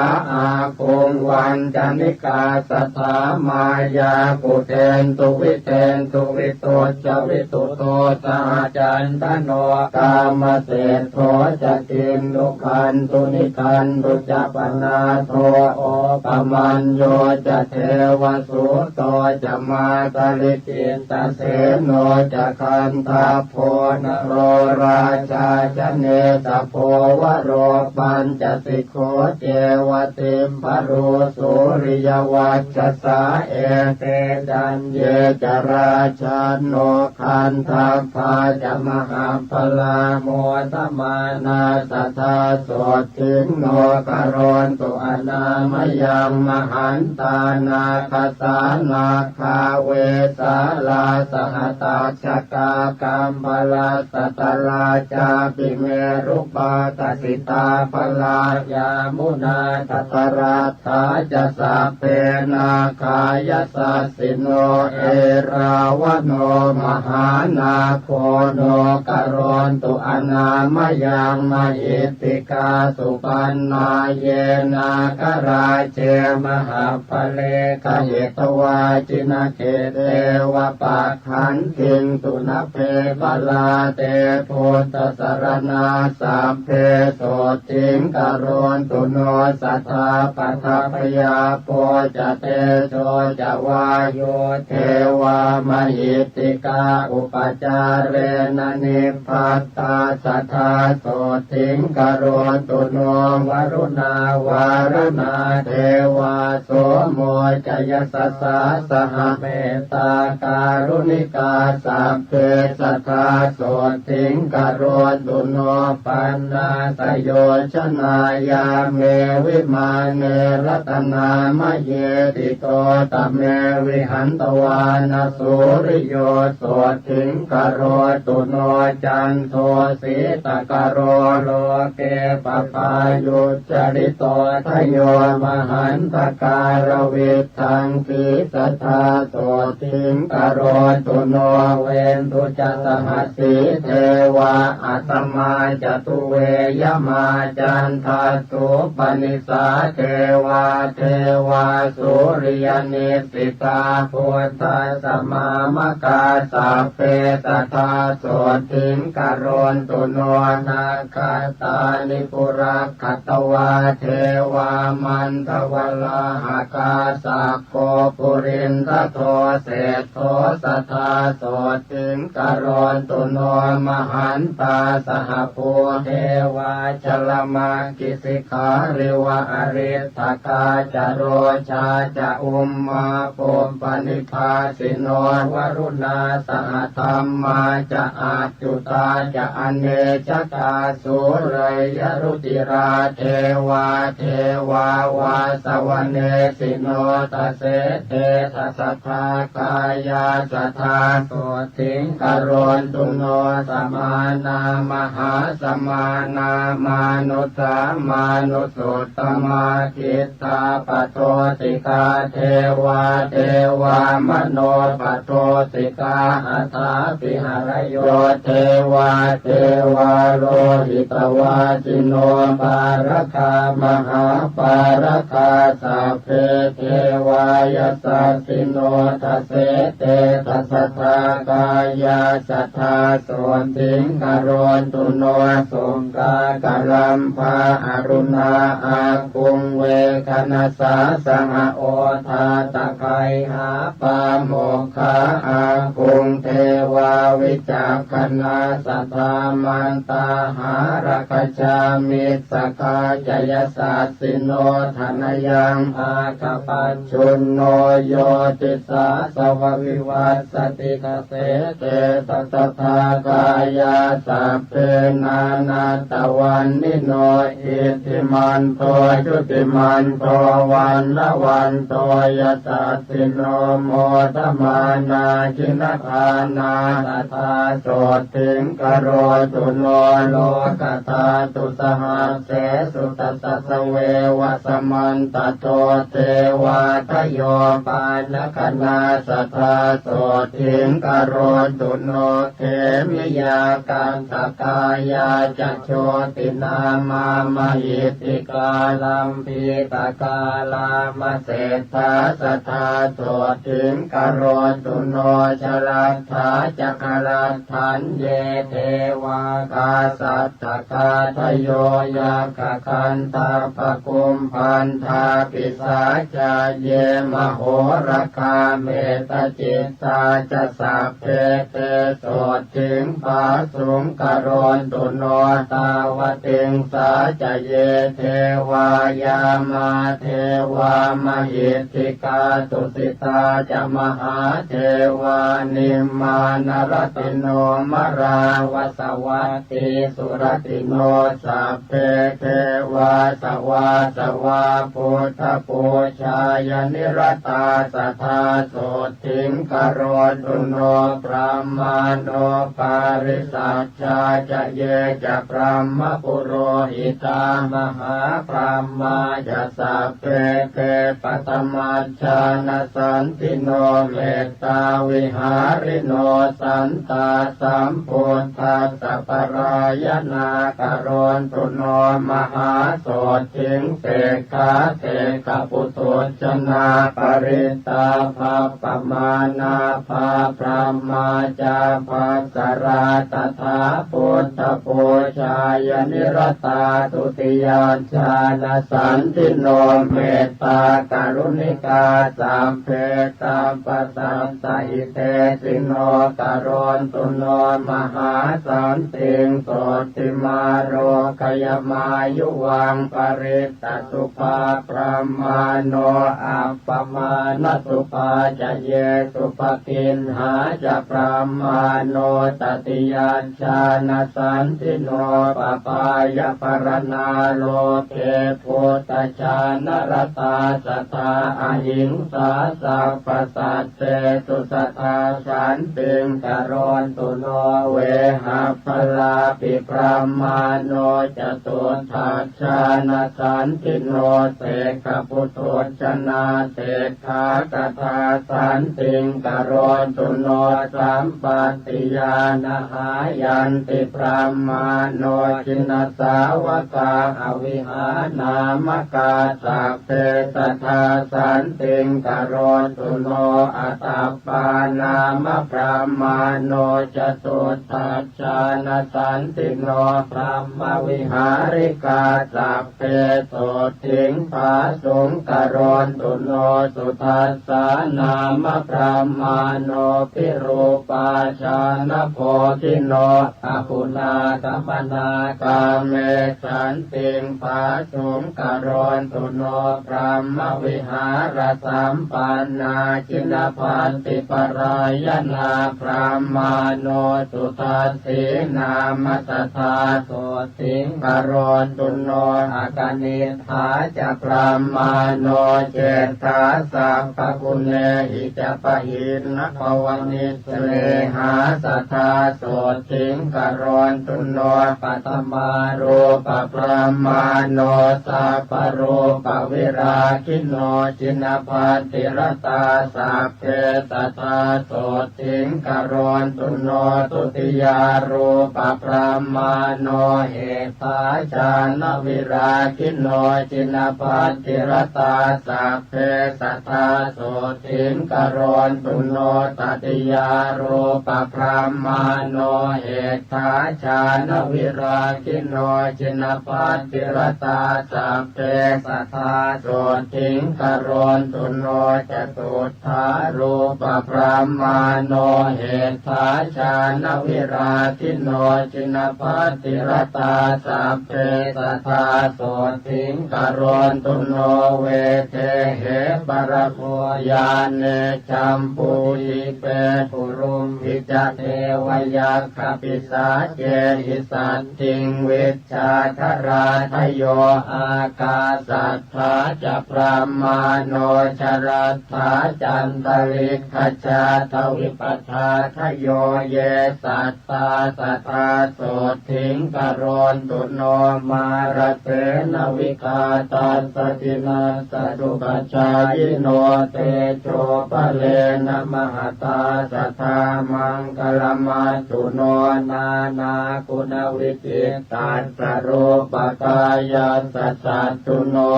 āguṃ vañcanikā sadā māyā kuṭeṇḍu viṭeṇḍu vitucca vituṭo saha candano kāmaseṭṭho ca kinnughaṇḍu nighaṇḍu ca panādo opamañño ca devasūto ca mātali cittaseno ca gandhabbo naḷo rājā janesabho varo pañcasikho ceva timbarū suriyavaccasā Ete caññe ca rājāno, gandhabbā ca mahabbalā, modamānā sadā sotthiṃ no karontu anāmayaṃ. Mahantā nāgasā nāgā, vesālā sahatacchakā, kambalassatarā cāpi, merupākasi tā balā, yāmunā dhataraṭṭhā ca, sabbe nāgā yasassino. Erāvaṇo mahānāgo, no karontu anāmayaṃ, mahiddhikā supaṇṇā, ye nāgarāje mahapphale, gahetvā jinakhetvā, pa kkantiṃ tunabhe balā, te buddhasaraṇā sabbe, sotthiṃ karontu no sadā. Paṭhavyāpo ca tejo ca, vāyo devā mahiddhikā, upacārena nibba ttā, sadā sotthiṃ karontu no. Varuṇā vāruṇā devā, somo ca yasasā saha, mettākāruṇikā sabbe, sadā sotthiṃ karontu no. Paṇṇāsayo janā, yāme vimāne, ratanāmaye ṭhito, tame vihatvāna, suriyo sotthiṃ karotu no. Cando sītakaro loke, pabāyuj jalito dhayo, mahantakā ravi ddhaṃsi, sadā sotthiṃ karotu no. Veṇḍu ca sahasī devā, asamā ca duve yamā, candassūpanisā devā, devā sūriyanissitā, buddhassa māmakā sabbe, sadā sotthiṃ karontu no. Nakkhattāni purakkhatvā, devā mandavalāhakā, sakko purindado seṭṭho, sadā sotthiṃ karontu no. Mahantā sahabhū devā, jalamaggisikhāriva, ariṭṭhakā ca rojā ca, ummāpupphanibhāsino, varuṇā sahadhammā ca, accutā ca anejakā, sūleyyarucirā devā, devā vāsavanesino. Dasete dasadhā kāyā, sadā sotthiṃ karontu no. Samānā mahāsamānā, mānusā mānusuttamā, khiḍḍāpadūsikā devā, devā manopadūsikā, athāpi harayo devā, devā lohitavāsino, pāragā mahāpāragā, sabbe devā yasassino. Dasete dasadhā kāyā, sadā sotthiṃ karontu no. Sukkā karambā aruṇā, āguṃ veghanasā saha, odātagayhā pāmokkhā, āguṃ devā vicakkhaṇā, sadāmattā hāragajā, missakā ca yasassino. Thanayaṃ āgapajjunno, yo disāsava vivassati. Dasete dasadhā kāyā, sabbe nānattavaṇṇino, iddhimanto jutimanto, vaṇṇavanto yasassino, modamānā jinagānā, sadā sotthiṃ karotu no. Lokadhātusahassesu, dasassāveva samantato, devādayo pāṇagaṇā, sadā sotthiṃ karontu no. Khemiyā kaṭṭhakāyā ca, jotināmā mahiddhikā, lambītakā lāmaseṭṭhā, sadā sotthiṃ karontu no. Jalathā ca galathā ññe, devā gāsaṭṭhakā hadayo, yakkhagandhabbakumbhaṇḍā, pisācā ca ye mahoragā, mettacittāni ca sabbe, te sotthiṃ pāthuṃ karontu no. Tāvatiṃsā ca ye devā, yāmā devā mahiddhi kā tusitā ca mahādevā nimmānaratino marā vasavat tī suratino sabbe devā savāsavā buddhapūjāya niratā sadā sotthiṃ karontu no brāhmaṇo pārisajjā ca ye ca brahmapurohitā mahābrahmā ca sabbe te paṭhamajjhāna santino mettāvihārino santā sambuddhassa parāyanā karontu no mahāsotthiṃ sekkhā sekkhaputhujjanā parittā bhappamānā bā brahmā ca bhassarā tathā buddhapūjāya niratā dutiyajjhāna santino mettākaruṇikā sabbe sabbasattahitesino karontu no mahāsantiṃ sotthimārogyamāyuvaṃ parittasukhā brahmāno appamāṇasubhā ca ye subhakiṇhā ca brahmāno tatiyajjhāna santino pabāya paraṇā loke buddhajānaratā sadā ahiṃsā sabbasattesu sadā santiṃ karontu no vehapphalāpi brahmāno catuddhajjāna santino sekkhaputhujjanā sekkhā sadā santiṃ karontu no sampattiya na hāyanti brahmāno jinasāvakā avihānāmakā sabbe sadā santiṃ karontu no atappā nāma brahmāno catuddhajjāna santino brahmavihārikā sabbe sotthiṃ phāsuṃ karontu no sudassā nāma brahmāno virūpajānabhogino aguṇāgamana kāme santiṃ phāsuṃ karontu no brahmavihārasampannā jinapattiparāyanā brahmāno sudassī nāma sadā sotthiṃ karontu no akaniṭṭhā ca brahmāno ceṭṭhā sabbaguṇehi ca pahiṇ navanissinehā sadā sotthiṃ karontu no paṭhamārūpabrahmāno sabbarūpavirāgino jinapattiratā sabbe sadā sotthiṃ karontu no dutiyārūpabrahmāno heṭṭhājānavirāgino jinapattiratā sabbe sadā sotthiṃ karontu no tatiyārūpabrahmāno heṭṭhājānavirāgino jinapattiratā sabbe sadā sotthiṃ karontu no catuddhārūpabrahmāno heṭṭhājānavirāgino jinapattiratā sabbe sadā sotthiṃ karontu no vedehe paramo yāne jambudīpe gurumhi ca devayakkhapis sācehi saddhiṃ vijjādharādayo ākāsaṭṭhā ca brahmāno jalaṭṭhā cantalikkha chatavipatthādayo ye sattā sadā sotthiṃ karontu no mārasenavigā tassa jinassa supajjhāyino tejobale na mahatā sadā maṅgalamāttu no nānāguṇavijittassa rūpakāyassa sattuno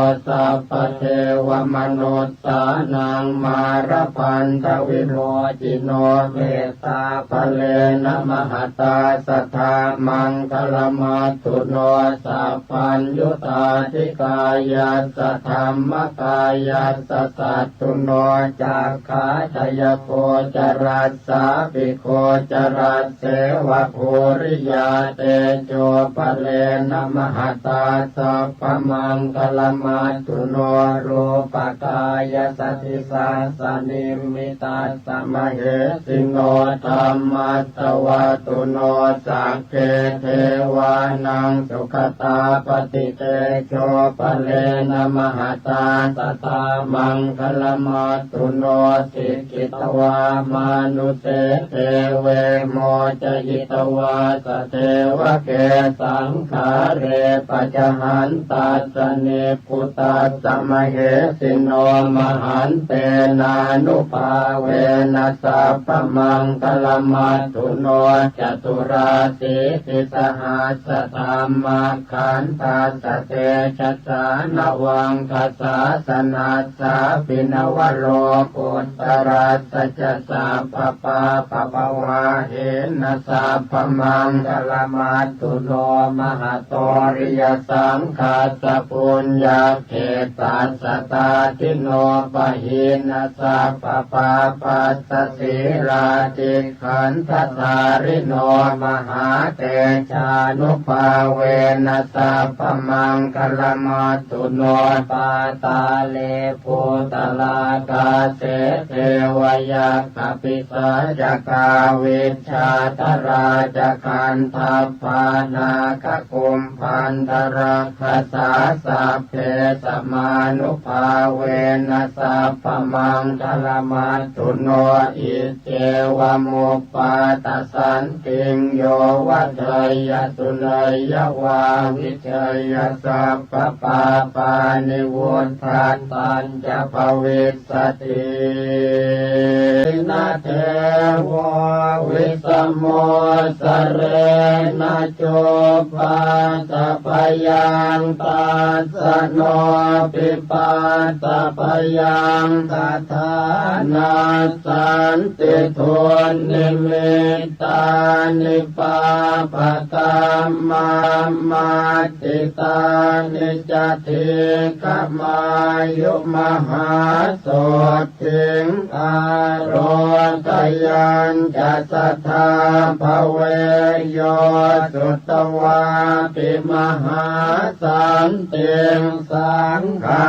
sabbadevamanus sānaṃ mārabandavinocino mettābalena mahatā sadā maṅgalamāttu no sabbaññutādhikāyassa dhammākāyassa sattuno cakkhādayagocarassa pi Gocaraseva Boriyā tejopalena mahatā sabbamaṅgalamattuno rūpakāyatha disassa nimmitassa mahesino dhammassavatthuno sagge devānaṃ sugatāpati tejopalena mahatā sadā maṅgalamattuno sikkhitvā mānuse deve mocayitvā sadevake saṅkhāre pacahantassa nibbutassa mahesino mahantenānubhāvena sabbamaṅgalamattuno caturāsītisahassadhammakkhandhassa tejasā navaṅkasāsanasāpi navaloku ttarassa ca sabbapāpabhavahena sabbamaṅgalamattuno mahatoriyasaṅghassa puññakkhettassa taddino pahīna sabbapāpassa sīlādhikkhandhadhārino mahātejānubhāvena sabbamaṅgalamattuno pātāle bhūtalākāse devayakkhapisācakā vijjādharā ca gandhabbā nāgakumbhandarakkhasā sabbe samānubhāvena sabbamaṅgalamattuno iccevamuppāta santiṃ yo vaḍḍheyya suṇeyya vā vijeyya sabbapāpāni vuḍḍhatañca bhavissati. Na devo visamo sarena cupāsa bhayaṃ tassa no pipāsa bhayaṃ tathā nassanti dunnimit tāni pāpakammā majjitāni ca dīghāyu mahāsotthiṃ ārogayañca sadā bhaveyo sutvāpi mahāsantiṃ saṅghā